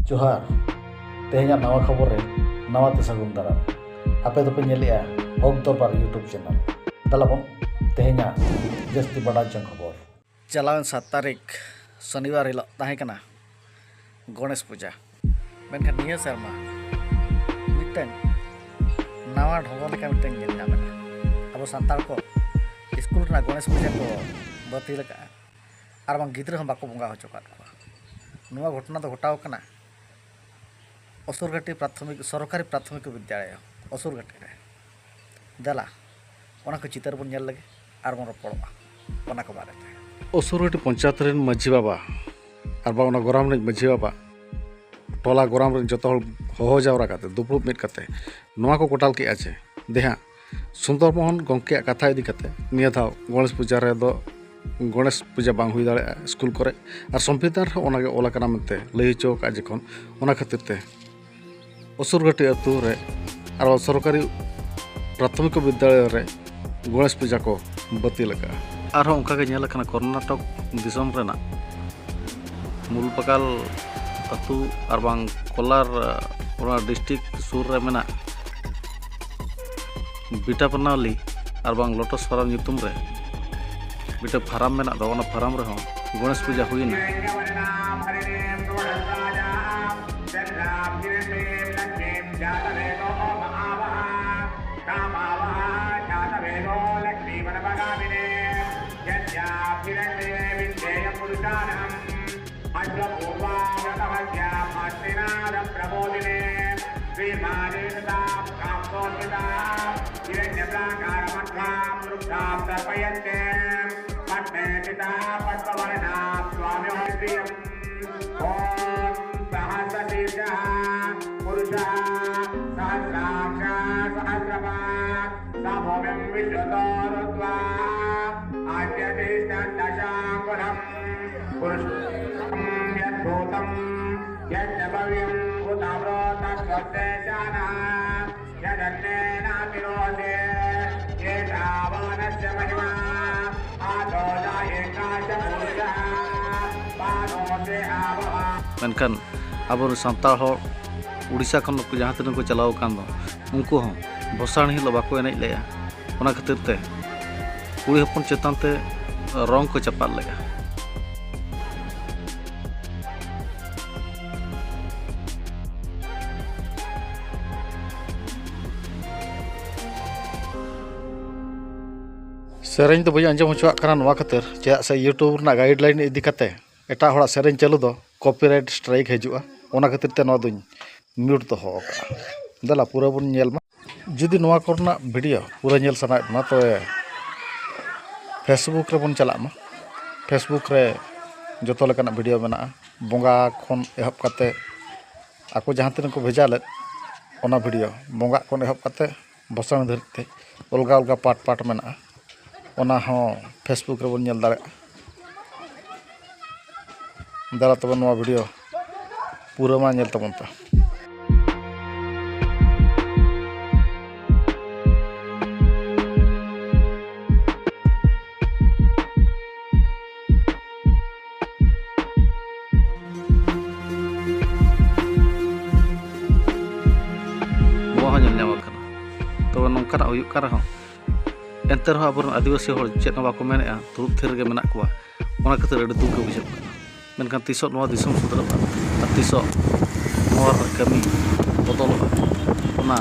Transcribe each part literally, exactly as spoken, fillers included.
ᱡᱚᱦᱟᱨ᱾ ᱛᱮᱦᱮᱧᱟᱜ ᱱᱟᱣᱟ ᱠᱷᱚᱵᱚᱨ ᱨᱮ ᱱᱟᱣᱟ ᱛᱮ ᱥᱟᱹᱜᱩᱱ ᱫᱟᱨᱟᱢ᱾ ᱟᱯᱮ ᱫᱚᱯᱮ ᱧᱮᱞᱮᱜᱼᱟ ᱦᱚᱠ ᱫᱚᱨᱵᱟᱨ YouTube channel᱾ ᱫᱮᱞᱟ ᱵᱚᱱ ᱛᱮᱦᱮᱧᱟᱜ ᱡᱟᱹᱥᱛᱤ ᱵᱟᱰᱟᱭ ᱡᱚᱝ ᱠᱷᱚᱵᱚᱨ᱾ ᱪᱟᱞᱟᱣᱮᱱ ᱥᱟᱛ ᱛᱟᱹᱨᱤᱠᱷ ᱥᱚᱱᱤᱵᱟᱨ ᱦᱤᱞᱳᱜ ᱛᱟᱦᱮᱸ ᱠᱟᱱᱟ ᱜᱚᱬᱮᱥ ᱯᱩᱡᱟ᱾ ᱢᱮᱱᱠᱷᱟᱱ ᱱᱤᱭᱟᱹ ᱥᱮᱨᱢᱟ ᱢᱤᱫᱴᱟᱝ ᱱᱟᱣᱟ ᱰᱷᱚᱸᱜᱚ ᱞᱮᱠᱟ ᱢᱤᱫᱴᱟᱝ ᱧᱮᱞ ᱧᱟᱢ ᱮᱱᱟ᱾ ᱟᱵᱚ ᱥᱟᱱᱛᱟᱲ ᱠᱚ ᱥᱠᱩᱞ ᱨᱮᱱᱟᱜ ᱜᱚᱬᱮᱥ ᱯᱩᱡᱟ ᱠᱚ ᱵᱟᱹᱛᱤᱞ ᱟᱠᱟᱫᱼᱟ᱾ ᱟᱨ ᱵᱟᱝ ᱜᱤᱫᱽᱨᱟᱹ ᱦᱚᱸ ᱵᱟᱠᱚ ᱵᱚᱸᱜᱟ ᱦᱚᱪᱚ ᱟᱠᱟᱫ ᱠᱚᱣᱟ᱾ ᱱᱚᱣᱟ ᱜᱷᱚᱴᱚᱱᱟ ᱫᱚ ᱜᱷᱚᱴᱟᱣ ᱠᱟᱱᱟ ᱚᱥᱩᱨᱜᱷᱟᱴᱤ ᱯᱨᱟᱛᱷᱚᱢᱤᱠ, ᱥᱚᱨᱠᱟᱨᱤ ᱯᱨᱟᱛᱷᱚᱢᱤᱠ ᱵᱤᱫᱽᱭᱟᱞᱚᱭ ᱚᱥᱩᱨᱜᱷᱟᱴᱤ ᱨᱮ᱾ ᱫᱮᱞᱟ, ᱚᱱᱟ ᱠᱚ ᱪᱤᱛᱟᱹᱨ ᱵᱚᱱ ᱧᱮᱞ ᱞᱮᱜᱮ ᱟᱨ ᱵᱚᱱ ᱨᱚᱯᱚᱲᱚᱜᱼᱟ ᱚᱱᱟ ᱠᱚ ᱵᱟᱨᱮᱛᱮ᱾ ᱚᱥᱩᱨᱜᱷᱟᱴᱤ ᱯᱚᱧᱪᱟᱭᱮᱛ ᱨᱮᱱ ᱢᱟᱹᱡᱷᱤ ᱵᱟᱵᱟ ᱟᱨ ᱵᱟᱝ ᱚᱱᱟ ᱜᱚᱨᱟᱢ ᱨᱤᱱᱤᱡ ᱢᱟᱹᱡᱷᱤ ᱵᱟᱵᱟ, ᱴᱚᱞᱟ ᱜᱚᱨᱟᱢ ᱨᱮᱱ ᱡᱚᱛᱚ ᱦᱚᱲ ᱦᱚᱦᱚ ᱡᱟᱣᱨᱟ ᱠᱟᱛᱮ, ᱫᱩᱯᱲᱩᱵ ᱢᱤᱫ ᱠᱟᱛᱮ ᱱᱚᱣᱟ ᱠᱚ ᱜᱚᱴᱟᱞ ᱠᱮᱜᱼᱟ ᱡᱮ, ᱫᱮᱦᱟᱸ ᱥᱩᱱᱫᱚᱨ ᱢᱳᱦᱚᱱ ᱜᱚᱢᱠᱮᱭᱟᱜ ᱠᱟᱛᱷᱟ ᱤᱫᱤ ᱠᱟᱛᱮ ᱱᱤᱭᱟᱹ ᱫᱷᱟᱣ ᱜᱚᱬᱮᱥ ᱯᱩᱡᱟ ᱨᱮᱫᱚ ᱜᱚᱬᱮᱥ ᱯᱩᱡᱟ ᱵᱟᱝ ᱦᱩᱭ ᱫᱟᱲᱮᱭᱟᱜᱼᱟ ᱥᱠᱩᱞ ᱠᱚᱨᱮ᱾ ᱟᱨ ᱥᱚᱝᱵᱤᱫᱷᱟᱱ ᱨᱮᱦᱚᱸ ᱚᱱᱟᱜᱮ ᱚᱞ ᱟᱠᱟᱱᱟ ᱢᱮᱱᱛᱮ ᱞᱟᱹᱭ ᱦᱚᱪᱚ ᱟᱠᱟᱫᱼᱟ᱾ ᱡᱚᱠᱷᱚᱱ ᱚᱱᱟ ᱠᱷᱟᱹᱛᱤᱨ ᱛᱮ ᱚᱥᱩᱨᱜᱷᱟᱹᱴᱤ ᱟᱹᱛᱩ ᱨᱮ ᱟᱨ ᱥᱚᱨᱠᱟᱨᱤ ᱯᱨᱟᱛᱷᱚᱢᱤᱠ ᱵᱤᱫᱽᱭᱟᱞᱚᱭ ᱨᱮ ᱜᱚᱬᱮᱥ ᱯᱩᱡᱟ ᱠᱚ ᱵᱟᱹᱛᱤᱞ ᱟᱠᱟᱫᱼᱟ᱾ ᱟᱨᱦᱚᱸ ᱚᱱᱠᱟ ᱜᱮ ᱧᱮᱞ ᱟᱠᱟᱱᱟ ᱠᱚᱨᱱᱟᱴᱚᱠ ᱫᱤᱥᱚᱢ ᱨᱮᱱᱟᱜ ᱢᱩᱞᱯᱟᱠᱟᱞ ᱟᱹᱛᱩ ᱟᱨ ᱵᱟᱝ ᱠᱳᱞᱟᱨ, ᱚᱱᱟ ᱰᱤᱥᱴᱨᱤᱠᱴ ᱥᱩᱨ ᱨᱮ ᱢᱮᱱᱟᱜ ᱵᱤᱴᱟᱯᱟᱱᱟᱞᱤ ᱟᱨ ᱵᱟᱝ ᱞᱳᱴᱚᱥ ᱯᱷᱟᱨᱢ ᱧᱩᱛᱩᱢ ᱨᱮ ᱢᱤᱫᱴᱮᱱ ᱯᱷᱟᱨᱟᱢ ᱢᱮᱱᱟᱜ ᱫᱚ, ᱚᱱᱟ ᱯᱷᱟᱨᱟᱢ ᱨᱮᱦᱚᱸ ᱜᱚᱬᱮᱥ ᱯᱩᱡᱟ ᱦᱩᱭᱮᱱᱟ᱾ अश्वपूर्वामृतभस्याभस्तिनादप्रबोधिने श्रीमाने सदा कामोदिता हिरण्यप्राकारमध्वां वृक्षां सर्पयन्ते पद्मे स्थिता पद्मवर्णा स्वामिहोत्रियम्। ॐ सहस्रशीर्षः पुरुषः सहस्राक्षः सहस्रपात् स भूमिं विश्वतो रुत्वा अद्यतिष्ठन् दशाङ्गुलम्। पुरुषं यद्भूतं यच्च भव्यम् उत अवरोधस्वस्तेजानः यदन्नेनातिरोधे एतावानस्य महिमा अथो च एकाश पुरुषः पादोऽसि आवः। ᱢᱮᱱᱠᱷᱟᱱ ᱟᱵᱚᱨᱮᱱ ᱥᱟᱱᱛᱟᱲ ᱦᱚᱲ ᱩᱲᱤᱥᱥᱟ ᱠᱷᱚᱱ ᱱᱩᱠᱩ ᱡᱟᱦᱟᱸ ᱛᱤᱱᱟᱹᱜ ᱠᱚ ᱪᱟᱞᱟᱣ ᱟᱠᱟᱱ ᱫᱚ, ᱩᱱᱠᱩ ᱦᱚᱸ ᱵᱷᱚᱥᱟᱱ ᱦᱤᱞᱳᱜ ᱵᱟᱠᱚ ᱮᱱᱮᱡ ᱞᱮᱜᱼᱟ᱾ ᱚᱱᱟ ᱠᱷᱟᱹᱛᱤᱨ ᱛᱮ ᱠᱩᱲᱤ ᱦᱚᱯᱚᱱ ᱪᱮᱛᱟᱱ ᱛᱮ ᱨᱚᱝ ᱠᱚ ᱪᱟᱯᱟᱫ ᱞᱮᱜᱼᱟ᱾ ᱥᱮᱨᱮᱧ ᱫᱚ ᱵᱟᱹᱧ ᱟᱸᱡᱚᱢ ᱦᱚᱪᱚᱣᱟᱜ ᱠᱟᱱᱟ ᱱᱚᱣᱟ ᱠᱷᱟᱹᱛᱤᱨ, ᱪᱮᱫᱟᱜ ᱥᱮ YouTube ᱨᱮᱱᱟᱜ guideline ᱤᱫᱤ ᱠᱟᱛᱮ ᱮᱴᱟᱜ ᱦᱚᱲᱟᱜ ᱥᱮᱨᱮᱧ ᱪᱟᱹᱞᱩ ᱫᱚ copyright strike ᱦᱤᱡᱩᱜᱼᱟ, ᱚᱱᱟ ᱠᱷᱟᱹᱛᱤᱨ ᱛᱮ ᱱᱚᱣᱟ ᱫᱚᱧ mute ᱫᱚᱦᱚ ᱟᱠᱟᱫᱼᱟ᱾ ᱫᱮᱞᱟ ᱯᱩᱨᱟᱹ ᱵᱚᱱ ᱧᱮᱞ ᱢᱟ᱾ ᱡᱩᱫᱤ ᱱᱚᱣᱟ ᱠᱚᱨᱮᱱᱟᱜ video ᱯᱩᱨᱟᱹ ᱧᱮᱞ ᱥᱟᱱᱟᱭᱮᱫ ᱵᱚᱱᱟ, ᱛᱚᱵᱮ Facebook ᱨᱮᱵᱚᱱ ᱪᱟᱞᱟᱜ ᱢᱟ᱾ Facebook ᱨᱮ ᱡᱚᱛᱚ ᱞᱮᱠᱟᱱᱟᱜ video ᱢᱮᱱᱟᱜᱼᱟ, ᱵᱚᱸᱜᱟ ᱠᱷᱚᱱ ᱮᱦᱚᱵ ᱠᱟᱛᱮ ᱟᱠᱚ ᱡᱟᱦᱟᱸ ᱛᱤᱱᱟᱹᱜ ᱠᱚ ᱵᱷᱮᱡᱟ ᱞᱮᱫ, ᱚᱱᱟ video, ᱵᱚᱸᱜᱟᱜ ᱠᱷᱚᱱ ᱮᱦᱚᱵ ᱠᱟᱛᱮ ᱵᱷᱚᱥᱟᱱ ᱫᱷᱟᱹᱨᱤᱡ ᱛᱮ ᱚᱞᱜᱟ ᱚᱞᱜᱟ part part ᱢᱮᱱᱟᱜᱼᱟ, ᱚᱱᱟ ᱦᱚᱸ Facebook ᱨᱮᱵᱚᱱ ᱧᱮᱞ ᱫᱟᱲᱮᱭᱟᱜᱼᱟ᱾ ᱫᱮᱞᱟ ᱛᱚᱵᱮ ᱱᱚᱣᱟ video ᱯᱩᱨᱟᱹ ᱢᱟ ᱧᱮᱞ ᱛᱟᱵᱚᱱ ᱯᱮ᱾ ᱱᱚᱣᱟ ᱦᱚᱸ ᱧᱮᱞ ᱧᱟᱢᱚᱜ ᱠᱟᱱᱟ᱾ ᱛᱚᱵᱮ ᱱᱚᱝᱠᱟᱱᱟᱜ ᱦᱩᱭᱩᱜ ᱠᱟᱱ ᱨᱮᱦᱚᱸ, ᱮᱱᱛᱮ ᱨᱮᱦᱚᱸ ᱟᱵᱚᱨᱮᱱ ᱟᱹᱫᱤᱵᱟᱹᱥᱤ ᱦᱚᱲ ᱪᱮᱫ ᱦᱚᱸ ᱵᱟᱠᱚ ᱢᱮᱱᱮᱫᱼᱟ, ᱫᱩᱲᱩᱵ ᱛᱷᱤᱨ ᱨᱮᱜᱮ ᱢᱮᱱᱟᱜ ᱠᱚᱣᱟ᱾ ᱚᱱᱟ ᱠᱷᱟᱹᱛᱤᱨ ᱟᱹᱰᱤ ᱫᱩᱠ ᱜᱮ ᱵᱩᱡᱷᱟᱹᱜ ᱠᱟᱱᱟ᱾ ᱢᱮᱱᱠᱷᱟᱱ ᱛᱤᱥᱚᱜ ᱱᱚᱣᱟ ᱫᱤᱥᱚᱢ ᱥᱩᱫᱷᱨᱟᱹᱜᱼᱟ ᱟᱨ ᱛᱤᱥᱚᱜ ᱱᱚᱣᱟ ᱨᱮᱱᱟᱜ ᱠᱟᱹᱢᱤ ᱵᱚᱫᱚᱞᱚᱜᱼᱟ, ᱚᱱᱟ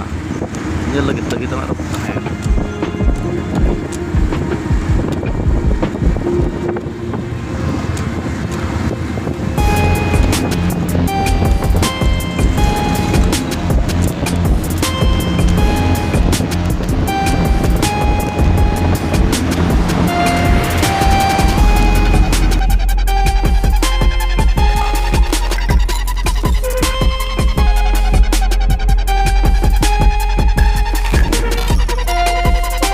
ᱧᱮᱞ ᱞᱟᱹᱜᱤᱫ ᱛᱟᱹᱜᱤ ᱛᱟᱲᱟᱜ ᱨᱮᱵᱚᱱ ᱛᱟᱦᱮᱸᱭᱮᱱᱟ᱾